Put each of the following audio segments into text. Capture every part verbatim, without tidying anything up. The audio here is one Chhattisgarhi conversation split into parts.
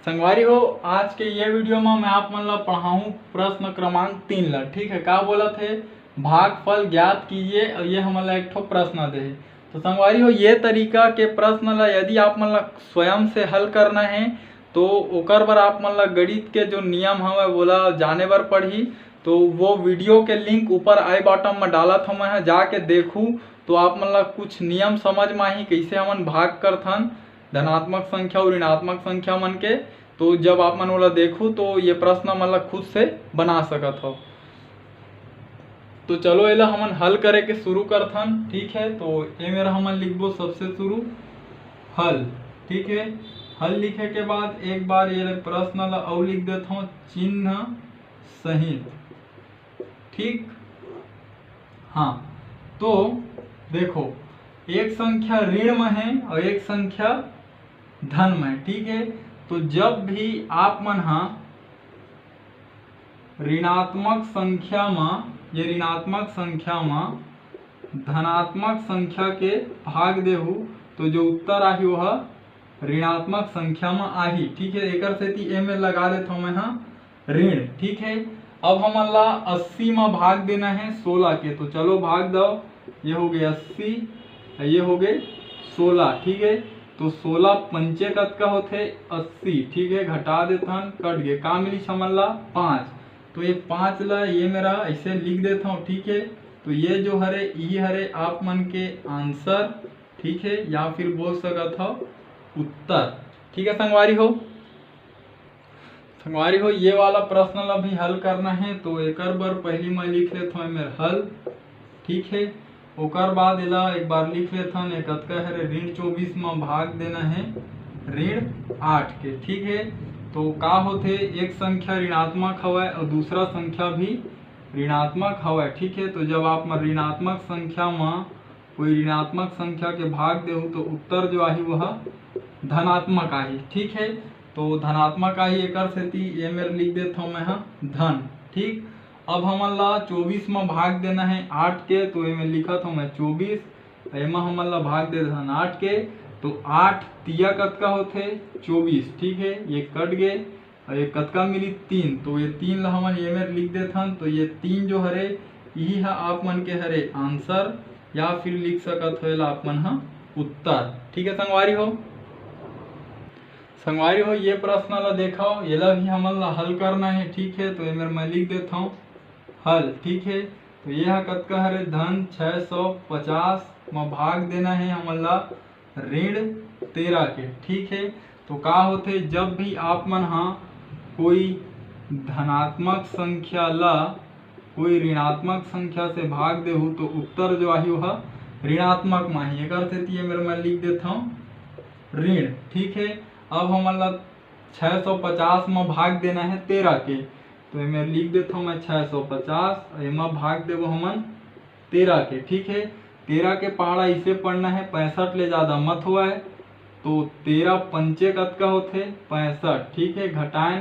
संगवारी हो, आज के ये वीडियो में मैं आप मन ला पढ़ाहूँ प्रश्न क्रमांक तीन ला। ठीक है, का बोलत हे, भागफल ज्ञात कीजिए, और ये हमन ला एक ठो प्रश्न दे हे। तो संगवारी हो, ये तरीका के प्रश्न ला यदि आप मन ला स्वयं से हल करना है, तो ओकर बर आप मन ला गणित के जो नियम हवय, वोला जाने बर पड़ही। तो वो वीडियो के लिंक ऊपर आई बॉटम में डालत हवं मैं, जाके देखू, तो आप मन ला कुछ नियम समझ में आही, कैसे हमन भाग करथन धनात्मक संख्या और ऋणात्मक संख्या मन के। तो जब आप मन ओला देखू, तो ये प्रश्न मन ला खुद से बना सकत हो। तो चलो, एला हमन हल करे के शुरू करथन। ठीक है, तो ए मेरा हमन लिखबो सबसे शुरू हल। ठीक है, हल लिखे के बाद एक बार ये प्रश्न ला अउ लिख देथों चिन्ह सहित। ठीक, हाँ, तो देखो, एक संख्या ऋण में है और एक संख्या धन में। ठीक है, तो जब भी आप मन हा ऋणात्मक संख्या में, ये ऋणात्मक संख्या में धनात्मक संख्या के भाग देहू, तो जो उत्तर आही, वह ऋणात्मक संख्या में आही। ठीक है, एकर सेती ए मेर लगा देथों मैं हा ऋण। ठीक है, अब हमन ला अस्सी में भाग देना है सोलह के, तो चलो भाग दो, ये हो गए अस्सी, ये हो गए सोलह। ठीक है, तो सोलह पंचे कतका होथे? अस्सी। ठीक है, घटा देथन, कट गए, का मिली हमन ला? पाँच। तो ये पाँच ला ये मेरा ऐसे लिख देथों। ठीक है, तो ये जो हरे, यही हरे आप मन के आंसर। ठीक है, या फिर बोल सकत हो उत्तर। ठीक है संगवारी हो, संगवारी हो, ये वाला प्रश्न ला भी हल करना है, तो एकर बर पहली मैं लिख लेथों ए मेर हल। ठीक है, ओकर बाद एला एक बार लिख लेथन, ये कतका हरे? ऋण चौबीस में भाग देना है ऋण आठ के। ठीक है, तो का होथे, एक संख्या ऋणात्मक हवय और दूसरा संख्या भी ऋणात्मक हवय। ठीक है, तो जब आप मन ऋणात्मक संख्या में कोई ऋणात्मक संख्या के भाग देहू, तो उत्तर जो आही, वह धनात्मक आही। ठीक है, तो धनात्मक आही, एकर सेती ये मेर लिख देथों मैं हा धन। ठीक, अब हमन ला चौबीस में भाग देना है आठ के, तो ये मेर लिखत हों मैं चौबीस, एमा हमन ला भाग दे देथन आठ के, तो आठ तिया कतका होथे? चौबीस। ठीक है, ये कट गए, और ये कतका मिली? तीन। तो ये तीन ला हमन ये मेर लिख देथन, तो ये तीन जो हरे, यही हा आप मन के हरे आंसर, या फिर लिख सकत हो एला आप मन हा उत्तर। ठीक है संगवारी हो, संगवारी हो, ये प्रश्न ला देखो, एला भी हमन ला हल करना है। ठीक है, तो ये मेर मैं लिख देथों हल। ठीक है, तो ये हा कतका हरे? धन छः सौ पचास में भाग देना है हमन ला ऋण तेरह के। ठीक है, तो का होथे, जब भी आप मन हा कोई धनात्मक संख्या ला कोई ऋणात्मक संख्या से भाग देहू, तो उत्तर जो आही, वह ऋणात्मक में आही। एकर सेती ये मेर मैं लिख देथों ऋण। ठीक है, अब हमन ला छः सौ पचास में भाग देना है तेरह के, तो ये मेर लिख देथों मैं छः सौ पचास, एमा भाग देबो हमन तेरह के। ठीक है, तेरह के पहाड़ा इसे पढ़ना है, पैंसठ ले ज़्यादा मत होवय। तो तेरह पंचे कतका होथे? पैंसठ। ठीक है, घटाएन,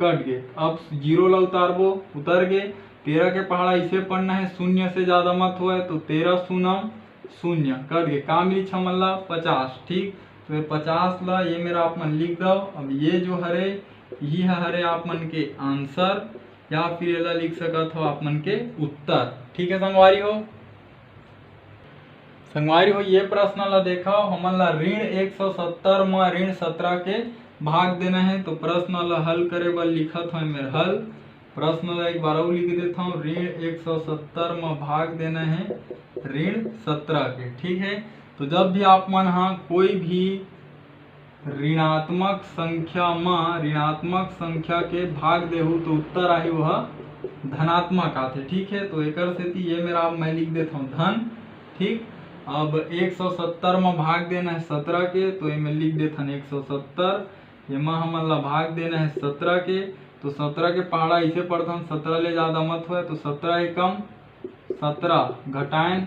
कट गए। अब जीरो ला उतारबो, उतर गए। तेरह के पहाड़ा इसे पढ़ना है, शून्य से ज़्यादा मत होवय, तो तेरह शून्यम शून्य, कट गए। का मिली हमन ला? पचास। ठीक, तो ये पचास ला ये मेर आप मन लिख दो। अब ये जो हरे, यही हरे आप मन के आंसर, या फिर एला लिख सकत हो आप मन के उत्तर। ठीक है संगवारी हो, संगवारी हो, ये प्रश्न ला देखो, हमन ला ऋण एक सौ सत्तर म ऋण सत्रह के भाग देना है। तो प्रश्न ला हल करे बर लिखत हों मेर हल। प्रश्न ला एक बार अउ लिख देथों, ऋण एक सौ सत्तर म भाग देना है ऋण सत्रह के। ठीक है, तो जब भी आप मन हा कोई भी ऋणात्मक संख्या म ऋणात्मक संख्या के भाग देहू, तो उत्तर आही, वह धनात्मक आथे। ठीक है, तो एकर सेती ये मेर आप मैं लिख देथों धन। ठीक, अब एक सौ सत्तर म भाग देना है सत्रह के, तो ये मैं लिख देथन एक सौ सत्तर, एमा हमन ला भाग देना है सत्रह के। तो सत्रह के पहाड़ा इसे पढ़थन, सत्रह ले ज़्यादा मत होवय, तो सत्रह एकम सत्रह, घटाएन,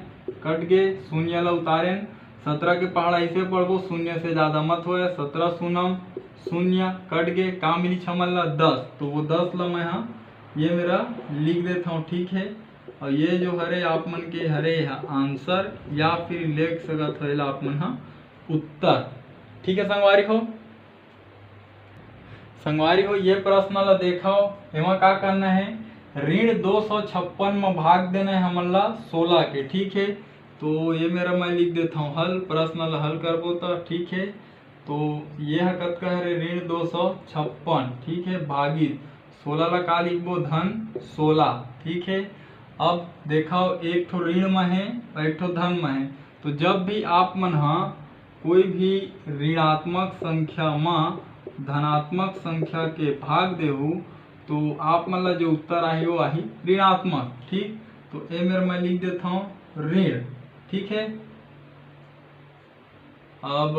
कट गे, शून्य ला उतारेन। सत्रह के पहाड़ा इसे पढ़बो, शून्य से ज़्यादा मत होवय, सत्रह शून्यम शून्य, कट गे, का मिली हमन ला? दस। तो वो दस ला मैं हा ये मेर लिख देथों। ठीक है, और ये जो हरे आप मन के हरे हा आंसर, या फिर लिख सकत हो एला आप मन हा उत्तर। ठीक है संगवारी हो, संगवारी हो, ये प्रश्न ला देखव, एमा का करना है, ऋण दो सौ छप्पन म भाग देना है हमन ला सोलह के, ठीक है। तो ये मेर मैं लिख देथव हल, प्रश्न ला हल करबो त, ठीक है। तो ये ह कतका हरे, ऋण दो सौ छप्पन, ठीक है, भागित सोलह ला का लिखबो, धन सोलह, ठीक है। अब देखव, एक ठो ऋण म है और एक ठो धन म है, तो जब भी आप मन ह कोई भी ऋणात्मक संख्या म धनात्मक संख्या के भाग देहू, तो आप मन ला जो उत्तर आही, वो आही ऋणात्मक, ठीक। तो ए मेर मैं लिख देथव ऋण, ठीक है। अब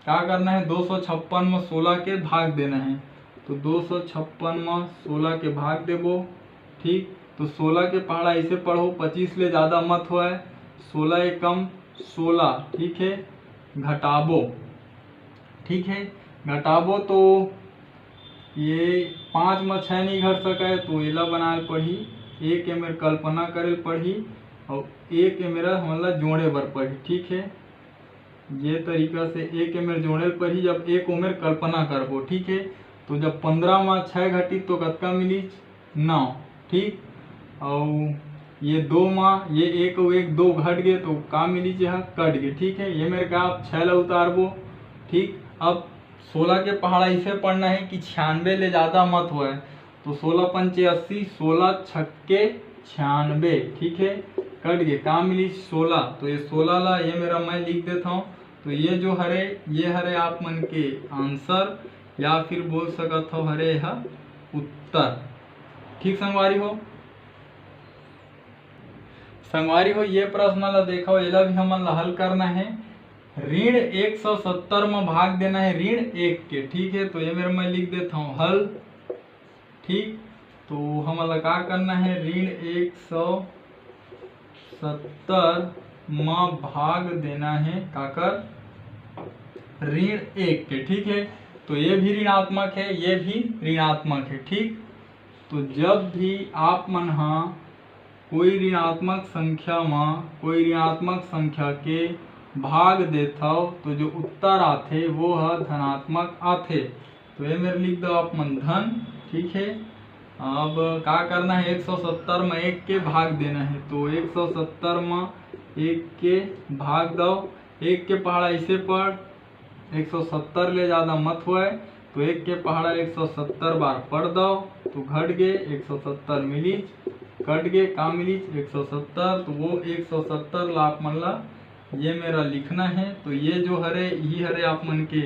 का करना है, दो सौ छप्पन म सोलह के भाग देना है। तो दो सौ छप्पन म सोलह के भाग देबो, ठीक। तो सोलह के पहाड़ा ऐसे पढ़ो, पच्चीस ले ज़्यादा मत होए, सोलह एकम सोलह, ठीक है, घटाबो, ठीक है, घटाबो तो ये पाँच म छः नहीं घट सके, तो एला बनाए पढ़ी, एक ए मेर कल्पना करे पढ़ी और एक ए मेर हमन ला जोड़े बर पढ़ी, ठीक है। ये तरीका से एक ए मेर जोड़े पढ़ी, जब एक ओ मेर कल्पना करबो, ठीक है। तो जब पंद्रह म छः घटी तो कतका मिली, नौ, ठीक। और ये दो म ये एक और एक दो घट गए तो का मिली, जे ह कट गए, ठीक है। ये मेर का आप छः ला उतारबो, ठीक। अब सोलह के पहाड़ा ऐसे पढ़ना है कि छियानवे ले ज़्यादा मत होए। तो सोलह पंचे अस्सी, सोलह छक्के छियानवे, ठीक है, कट गए, का मिली, सोलह। तो ये सोलह ला ये मेर मैं लिख देथव। तो ये जो हरे, ये हरे आप मन के आंसर या फिर बोल सकत हो हरे ह उत्तर, ठीक संगवारी हो। संगवारी हो, ये प्रश्न ला देखव, एला भी हमन ला हल करना है। ऋण एक सौ सत्तर म भाग देना है ऋण एक के, ठीक है। तो ये मेर मैं लिख देथव हल, ठीक। तो हमन ला का करना है, ऋण एक सौ सत्तर म भाग देना है काकर, ऋण एक के, ठीक है। तो ये भी ऋणात्मक है, ये भी ऋणात्मक है, ठीक। तो जब भी आप मन ह कोई ऋणात्मक संख्या म कोई ऋणात्मक संख्या के भाग देथव तो जो उत्तर आथे वो ह धनात्मक आथे। तो ये मेर लिख दो आप मन धन, ठीक है। अब का करना है, एक सौ सत्तर म एक के भाग देना है, तो एक सौ सत्तर म एक के भाग दो, एक के पहाड़ा ऐसे पढ़, एक सौ सत्तर ले ज़्यादा मत होए, तो एक के पहाड़ा एक सौ सत्तर बार पढ़ दो, तो घट गए, एक सौ सत्तर मिली, कट गए, का मिली, एक सौ सत्तर। तो वो एक सौ सत्तर ला आप मन ला ये मेर लिखना है। तो ये जो हरे, यही हरे आप मन के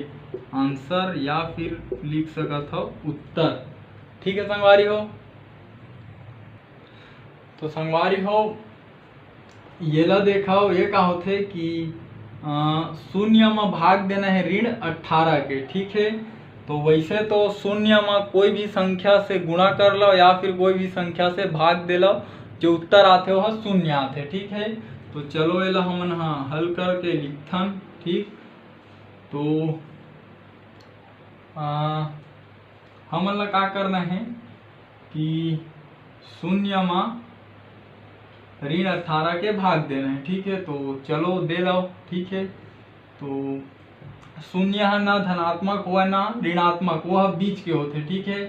आंसर या फिर लिख सकत हो उत्तर, ठीक है संगवारी हो। तो संगवारी हो, येला देखव, ये का होथे कि अ, शून्य म भाग देना है ऋण अट्ठारह के, ठीक है। तो वैसे तो शून्य म कोई भी संख्या से गुणा कर लो या फिर कोई भी संख्या से भाग दे लो, जो उत्तर आथे वह शून्य आथे, ठीक है। तो चलो एला हमन ह हल करके लिखथन, ठीक। तो अ, हमन ला का करना है कि शून्य म ऋण अट्ठारह के भाग देना है, ठीक है। तो चलो दे लो, ठीक है। तो शून्य ह ना धनात्मक होय ना ऋणात्मक, वो ह बीच के होथे, ठीक है।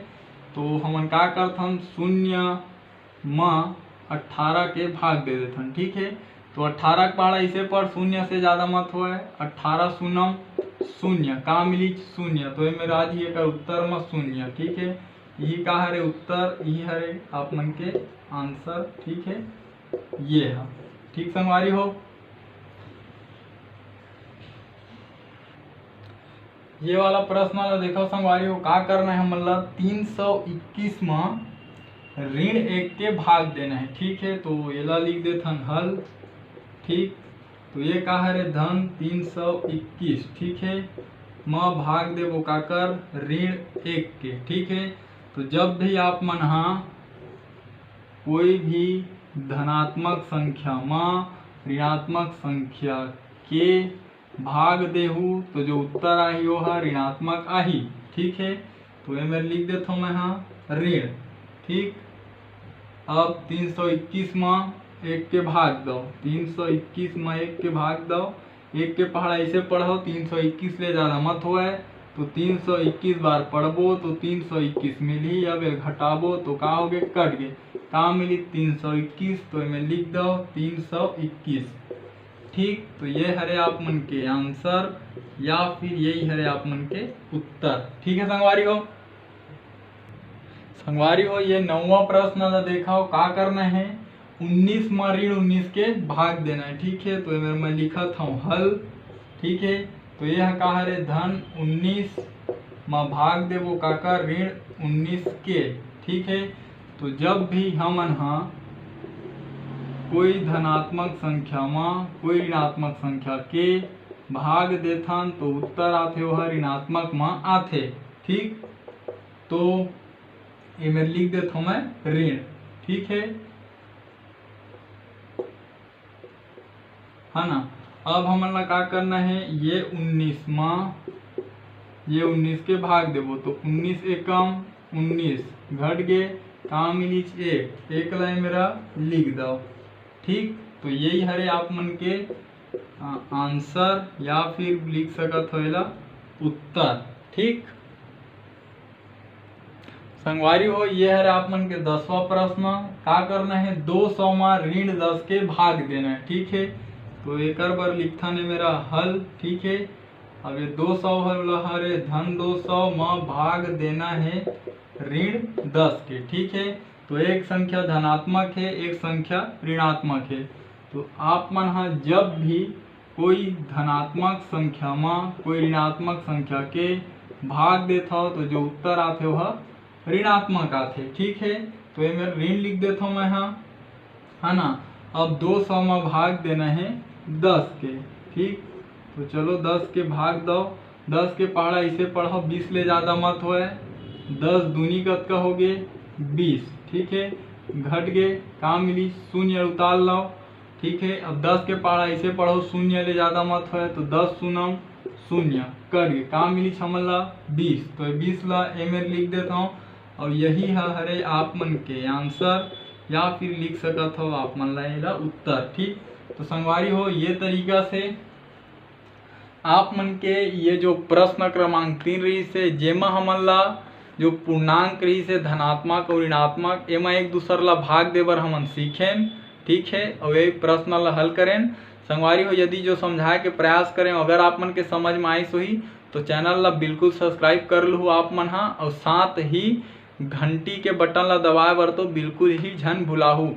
तो हमन का करथन, शून्य म अट्ठारह के भाग दे देथन, ठीक है। तो अट्ठारह के पहाड़ा ऐसे पढ़, शून्य से ज़्यादा मत होए, अट्ठारह शून्यम शून्य, का मिली, शून्य। तो ये मेर आ जाही एकर उत्तर म शून्य, ठीक है। यही का हरे उत्तर, यही हरे आप मन के आंसर, ठीक है, ये ह, ठीक संगवारी हो। ये वाला प्रश्न ला देखो संगवारी हो, का करना है हमन ला, तीन सौ इक्कीस म ऋण एक के भाग देना है, ठीक है। तो एला लिख देथन हल, ठीक। तो ये का हरे, धन तीन सौ इक्कीस, ठीक है, म भाग देबो काकर, ऋण एक के, ठीक है। तो जब भी आप मन हा कोई भी धनात्मक संख्या म ऋणात्मक संख्या के भाग देहू तो जो उत्तर आही वो ह ऋणात्मक आही, ठीक है। तो ये मेर लिख देथो मैं हा ऋण, ठीक। अब तीन सौ इक्कीस म एक के भाग दो, तीन सौ इक्कीस म एक के भाग दो, एक के पहाड़ा ऐसे पढ़ो, तीन सौ इक्कीस ले ज़्यादा मत होए, तो तीन सौ इक्कीस बार पढ़बो तो तीन सौ इक्कीस मिलही। अब ये घटाबो तो का होगे, कट गे। का मिली, तीन सौ इक्कीस। तो एमे लिख दो तीन सौ इक्कीस। ठीक, तो ये हरे आप मन के आंसर या फिर यही हरे आप मन के उत्तर। ठीक है संगवारी हो, संगवारी हो, ये नौवां प्रश्न ला देखा हो, का करना है, उन्नीस म ऋण उन्नीस के भाग देना है। ठीक है, तो एमे मैं लिखत हूँ हल। ठीक है, तो ये ह का हरे, धन उन्नीस म भाग देबो काकर, ऋण उन्नीस के। ठीक है, तो जब भी हमन ह कोई धनात्मक संख्या म कोई ऋणात्मक संख्या के भाग देथन तो उत्तर आथे, वह ऋणात्मक म आथे। ठीक, तो एमे लिख देथों मैं ऋण। ठीक है, है ना। अब हमन ला का करना है, ये उन्नीस म ये उन्नीस के भाग देबो तो उन्नीस एकम उन्नीस, घट गे, का मिलिच, एक, एक ला एमे लिख दो। ठीक, तो यही हरे आप मन के आंसर या फिर लिख सकत हो एला उत्तर। ठीक संगवारी हो, ये हर आप मन के दसवां प्रश्न। का करना है, दो सौ मा ऋण दस के भाग देना है। ठीक है, तो एकर बर लिखथन एमे हल। ठीक है, अब ये दो सौ हरे, धन दो सौ मा भाग देना है ऋण दस के। ठीक है, तो एक संख्या धनात्मक है, एक संख्या ऋणात्मक है। तो आप मन ह जब भी कोई धनात्मक संख्या म कोई ऋणात्मक संख्या के भाग देथव तो जो उत्तर आथे वह ऋणात्मक आथे। ठीक है, तो ये मेर ऋण लिख देथव मैं ह, है ना। अब दो सौ म भाग देना है दस के। ठीक, तो चलो दस के भाग दो, दस के पहाड़ा इसे पढ़ो, बीस ले ज़्यादा मत होए। दस दूनी कतका हो गे, बीस। ठीक है, घट गे, का मिली, शून्य उतार लो। ठीक है, अब दस के पहाड़ा इसे पढ़ो, शून्य ले ज़्यादा मत होए, तो दस शून्यम शून्य, कट गे, का मिली हमन ला, बीस। तो ये बीस ला एमे लिख देता हूँ और यही ह हरे आप मन के आंसर या फिर लिख सकत हो आप मन ला एला उत्तर। ठीक, तो संगवारी हो, ये तरीका से आप मन के ये जो प्रश्न क्रमांक तीन रहिस हे, जेमा हमन ला जो पूर्णांक रहिस हे धनात्मक और ऋणात्मक, एमा एक दूसर ला भाग दे बर हमन सीखेन। ठीक है, और ये प्रश्न ला हल करेन। संगवारी हो, यदि जो समझाए के प्रयास करें, अगर आप मन के समझ में आइस होही तो चैनल ला बिल्कुल सब्सक्राइब कर लहू आप मन हा, और साथ ही घंटी के बटन ला दबाए बर तो बिल्कुल ही झन भुलाहू।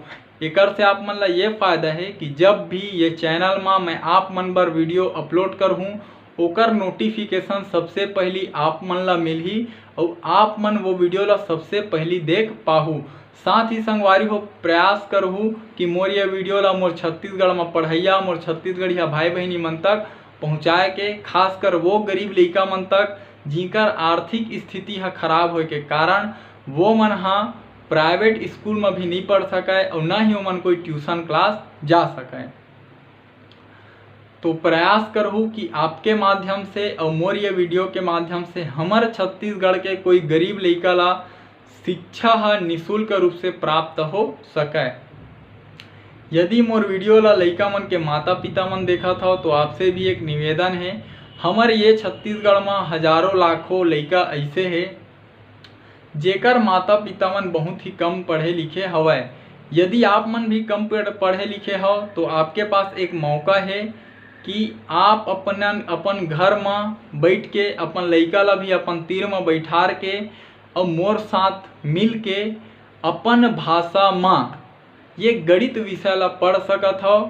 एकर से आप मन ला ये फायदा है कि जब भी ये चैनल मा मैं आप मन बर वीडियो अपलोड करहूँ, ओकर नोटिफिकेशन सबसे पहली आप मन ला मिलही और आप मन वो वीडियो ला सबसे पहली देख पाहू। साथ ही संगवारी हो, प्रयास करहू कि मोर ये वीडियो ला मोर छत्तीसगढ़ मा पढ़ैया, मोर छत्तीसगढ़िया भाई बहिनी मन तक पहुँचाए के, खासकर वो गरीब लइका मन तक जिनकर आर्थिक स्थिति ह खराब होए के कारण वो मन ह प्राइवेट स्कूल म भी नहीं पढ़ सकय और न ही ओमन कोई ट्यूशन क्लास जा सकय। तो प्रयास करहू कि आपके माध्यम से और मोर ये वीडियो के माध्यम से हमर छत्तीसगढ़ के कोई गरीब लइका ला शिक्षा ह निशुल्क रूप से प्राप्त हो सकय। यदि मोर वीडियो ला लइका मन के माता पिता मन देखत हव तो आपसे भी एक निवेदन है, हमर ये छत्तीसगढ़ म हजारों लाखों लइका ऐसे है जेकर माता पिता मन बहुत ही कम पढ़े लिखे हवय। यदि आप मन भी कम पढ़-, पढ़े लिखे हव तो आपके पास एक मौका है कि आप अपन, अपन घर म बैठ के अपन लइका ला भी अपन तीर म बैठार के और मोर साथ मिल के अपन भाषा म ये गणित विषय ला पढ़ सकत हव,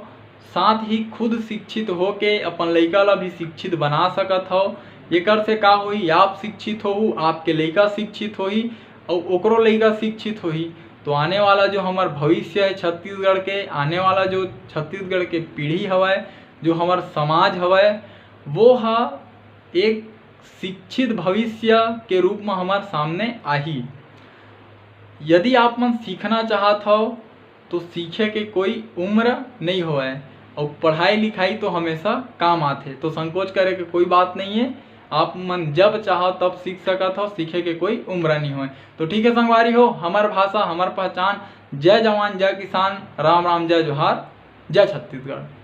साथ ही खुद शिक्षित होके अपन लइका ला भी शिक्षित बना सकत हव। एकर से का होही, आप शिक्षित होहू, आपके लइका शिक्षित होही और ओकरो लइका शिक्षित होही, तो आने वाला जो हमर भविष्य है छत्तीसगढ़ के, आने वाला जो छत्तीसगढ़ के पीढ़ी हवय, जो हमर समाज हवय, वो ह एक शिक्षित भविष्य के रूप म हमर सामने आही। यदि आप मन सीखना चाहत हव तो सीखे के कोई उम्र नहीं होवय और पढ़ाई लिखाई तो हमेशा काम आथे, तो संकोच करे के कोई बात नहीं है। आप मन जब चाहो तब सीख सकत हो, सीखे के कोई उम्र नहीं होवय। तो ठीक है संगवारी हो, हमर भाषा हमर पहचान। जय जवान, जय किसान, राम राम, जय जोहार, जय छत्तीसगढ़।